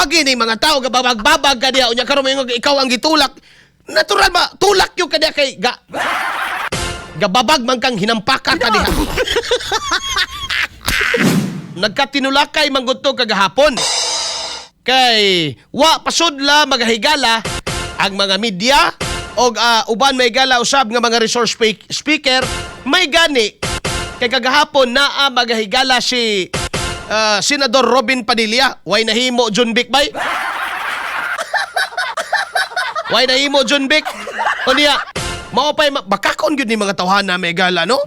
Wagi ni mga tao gababagbabag ka diha unya karon moingon ikaw ang gitulak. Natural ba tulak yung ka diha kay ga gababag man kang hinampaka ka diha. Nagkatinulakay man gud to kagahapon. Kay wa pasudla magahigala ang mga media og uban may gala usab nga mga resource speaker may gani kay kagahapon naa magahigala si Senador Robin Padilla. Way nahimo John Vic bay. Way nahimo John Vic. O niya, mao pa'y bakakon gyud ni mga tawhana may gala, no?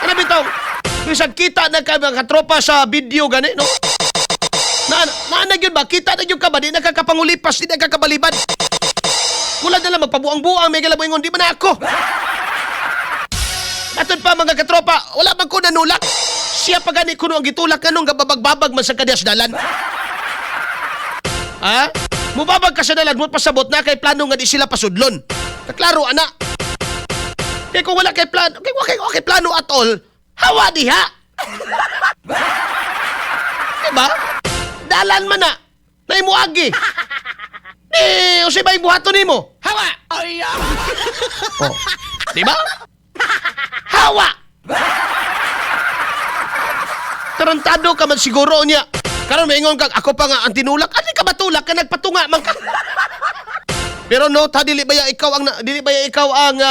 Ano bitaw? Bisag kita na ka mga katropa sa video gani, no? Na na na gyud ba kita na gyud ka ba di na ka kapangulipas, di na ka kabalibad. Wala na lang magpabuang-buang may gala moingon di man na ako. Atod pa mga katropa, wala man ko nanulak. Siya pa gani kuno ang gitulak kanong gababagbabag man sa kanyas dalan. Ha? Mubabag ka sa dalan, mo pasabot na kay plano nga di sila pasudlon. Kaklaro ana. Kay kung wala kay plano, kay wala kay plano at all, hawa diha. Diba? Dalan man na. Naimuagi. Eh, unsay ba buhaton nimo? Hawa. Oh. Diba? Hawa. Tarantado ka man siguro niya. Karon maingon kag ako pa nga ang tinulak. Ani ka matulak ka nagpatunga man ka. Pero no, ta dili baya ikaw ang dili baya ikaw ang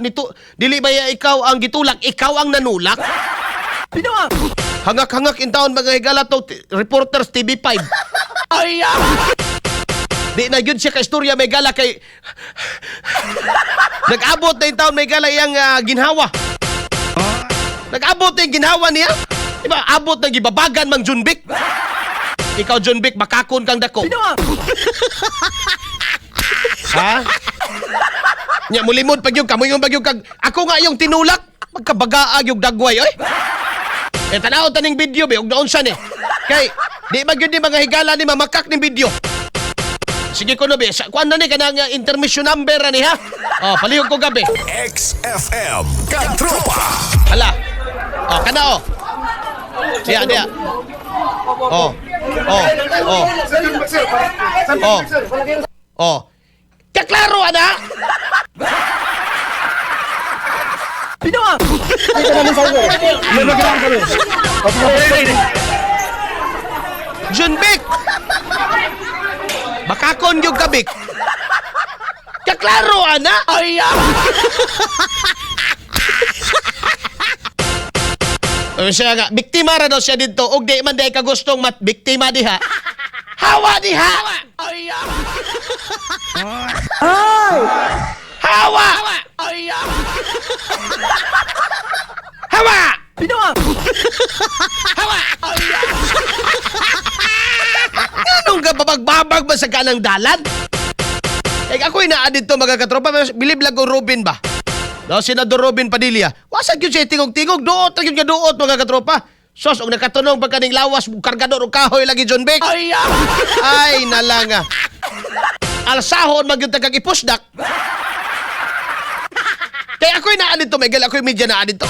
nito dili baya ikaw ang gitulak, ikaw ang nanulak. Hangak-hangak in taon mga higala to reporters TV5. Di na gyud siya ka istorya may gala kay nag-abot na in taon may gala iyang ginhawa. Nag-abot na yung ginhawa niya. Diba? Abot na gibabagan mang Junbic. Ikaw Junbic, bakakon kang dako. Ha? Nya mulimod pag yung kamoy yung pag yung kag ako nga yung tinulak magkabagaag yung dagway oy. Eh tanaw taning video be og naunsa ni. Kay di man gyud ni mga higala ni mamakak ning video. Sige ko no be, sa kuan na ni kanang intermission number ani ha. Oh, palihog ko gabi. XFM Katropa. Hala. Oh, kana oh. Diya, diya. Oh. Oh. Oh. Oh. Oh. Kaklaro ana. Junbik. Bakakon yung kabik. Kaklaro ana. Ay. Siya nga, biktima ra daw siya dito. Og di man di ka gustong mat biktima diha. Hawa diha. Hawa. Hawa. Hawa. Anong gababagbabag ba sa kanang dalan? Eh, ako'y naa dito mga katropa. Bilib lang ko Robin ba? No, Senador Robin Padilla. Wasag yun siya tingog-tingog. Duot, yun nga duot mga katropa. Sos, og nakatunong pagka ning lawas, kargador og kahoy lagi John Beck. Ay, nalanga. Alsahon magyud ta kag ipusdak. Kaya ako'y naa dito, Miguel, ako'y media naa dito.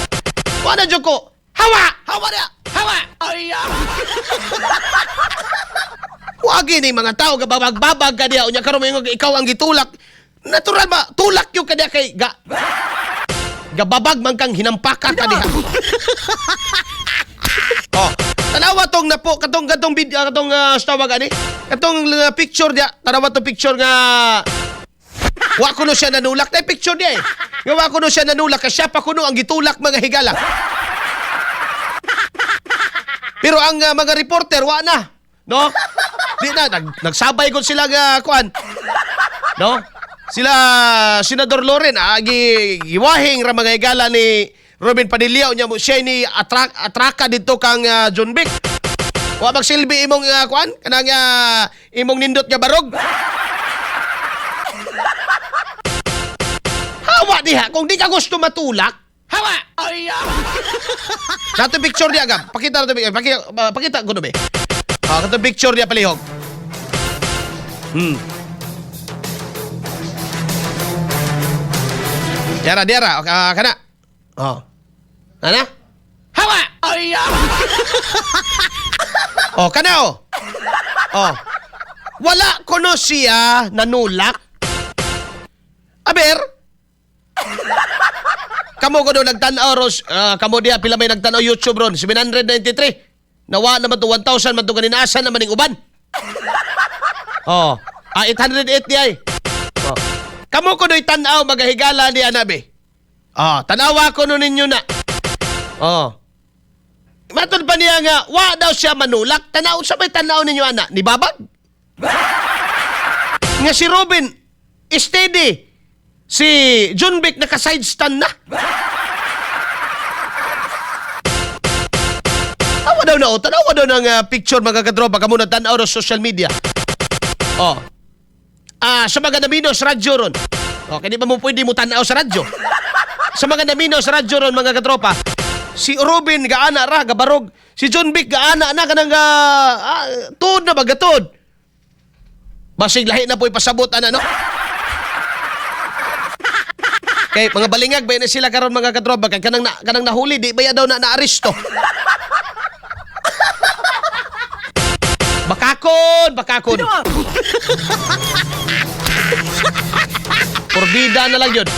Wala jud ko. Hawa! Hawa na! Hawa! Wagi ni mga tao gababagbabag ka diha unya karon moingon ikaw ang gitulak. Natural ba tulak yung ka diha kay ga gababag man kang hinampaka ka diha. Oh, tanawa tong napo katong katong video katong tawag ani katong picture diha, tanawa tong picture nga wa kuno siya nanulak na picture niya eh. Nga wa kuno siya nanulak kasi siya pa kuno ang gitulak mga higala. Pero ang mga reporter wa na, no? Di na nagsabay gud sila nga kuan. No? Sila Senador Loren agi giwahing ra mga higala ni Robin Padilla unya mo siya ni atraka didto kang John Vic. Wa magsilbi imong kuan kanang imong nindot nga barog. Hawa diha kung di ka gusto matulak. Hawa. Nato picture diha gab. Pakita nato pakita, pakita kuno be. Ah, kato picture diha palihog. Diara, diara. Kana. Oh. Ana? Hawa! Oh, kana oh. Oh. Wala kuno siya nanulak. Aber, kamo ko doon nagtanaw ros, kamo diya pila may nagtanaw YouTube ron, 793. Nawa naman to 1,000 man to ganinasa naman ning uban. Oh, 880 ay. Oh. Kamo ko do'y tanaw magahigala ni Anabi. Oh, tanawa ko no ninyo na. Oh. Matod pa niya nga, wa daw siya manulak. Tanaw sa may tanaw ninyo ana, ni babag. Nga si Robin, steady. Si John Vic naka-side stand na. Tawa daw na, oh. Tanawa daw ng picture mga katropa kamo na tanaw sa social media. Oh. Sa mga namino sa radyo ron. Okay, di ba mo pwede mo tanaw sa radyo? Sa mga namino sa radyo ron mga katropa, si Ruben gaana ra gabarog, si John Vic gaana na kanang tuod na ba gatod. Basig lahi na po ipasabot ana no. Kay mga balingag ba na sila karon mga katropa kay kanang na, kanang nahuli di ba ya daw na naaresto. Bakakon, bakakon. Porbida na lang yun.